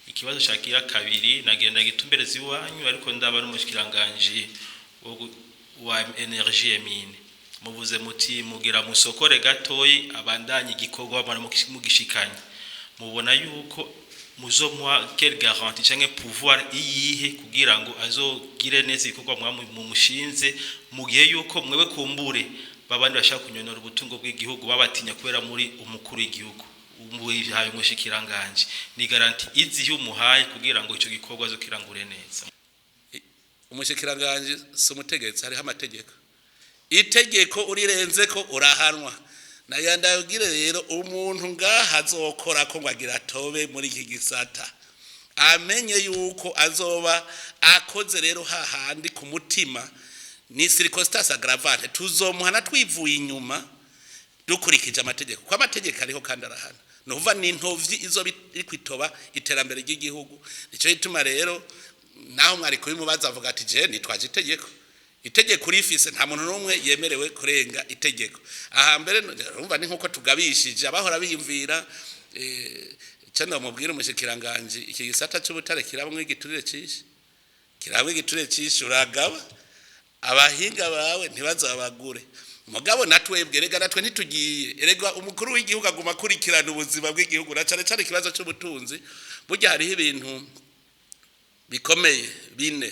Ikibazo cakira kabiri nagenda gitumbereza iwanyu, ariko ndaba n'umushikiranganji wa énergie et mines. Muvuze muti mugira musokore gatoyi abandanye igikorwa mugishikanye. Mubona yuko muzomuha quelle garantie canke pouvoir iyihe kugira ngo azogire neza ibikorwa mumushinze, mu gihe yuko mwewe kumbure babandi bashaka kunyonora ubutungo bw'igihugu babatinya kubera muri umukuru w'igihugu umuhaye umushikiranganje? Ni garantie izihe umuhaye kugira ngo ico gikorwa azokirangure neza? Umushikiranganje si umutegetsi, hariho amategeko. Itegeko urirenze ko urahanwa. Nayandabwire rero, umuntu ngaha azokora ko ngo agira atobe muri iki gisata, amenye yuko azoba akoze rero hahandi ku mutima, ni circonstance aggravante. Tuzomuhana twivuye inyuma, dukurikije amategeko, ko amategeko ariho kandi arahana. Nukuvuga ni intovyi izo iri kwitoba iterambere ry'igihugu. Nico gituma rero naho mwari kubimubaza, avuga ati: "Je nitwaje itegeko." Itegeko urifise, nta muntu n'umwe yemerewe kurenga itegeko. Aha mbere urumva ni nkuko tugabishije abahora biyumvira. Cyo ndamubwira umushikiranganje, iki gisata c'ubutare kirabamwe igiturire cishi, kirabamwe igiturire cishi. Uragaba abahinga bawe ntibazabagure. Mugabo natwebwe rega natwe ntitugiye. Erega umukuru w'igihugu aguma akurikirana ubuzima bw'igihugu, na cane cane ikibazo c'ubutunzi. Burya hariho ibintu bikomeye bine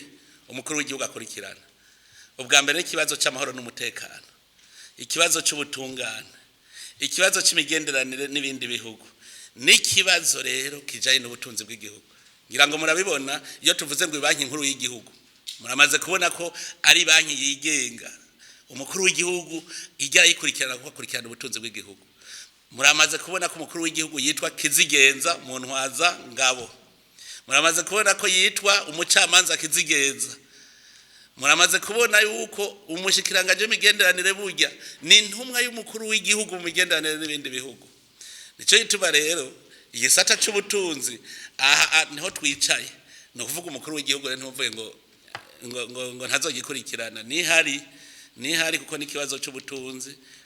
umukuru w'igihugu akurikirana. Ubwa mbere n'ikibazo c'amahoro n'umutekano, ikibazo c'ubutungane, ikibazo c'imigenderanire n'ibindi bihugu, n'ikibazo rero kijanye n'ubutunzi bw'igihugu. Ngira ngo murabibona, iyo tuvuze ngo Banki Nkuru y'igihugu, muramaze kubona ko ari banki yigenga. Umukuru w'igihugu ijya ayikurikirana kuko akurikirana ubutunzi bw'igihugu. Muramaze kubona ko umukuru w'igihugu yitwa Kizigenza mu ntwaza ngabo. Muramaze kubona ko yitwa umucamanza Kizigenza. Muramaze kubona yuko umushikiranganje w'imigenderanire burya ni intumwa y'umukuru w'igihugu mu migenderanire n'ibindi bihugu. Nico gituma rero igisata c'ubutunzi aha niho twicaye. Ni ukuvuga umukuru w'igihugu rero ntuvuge ngo ntazogikurikirana, nihari, nihari, kuko n'ikibazo c'ubutunzi.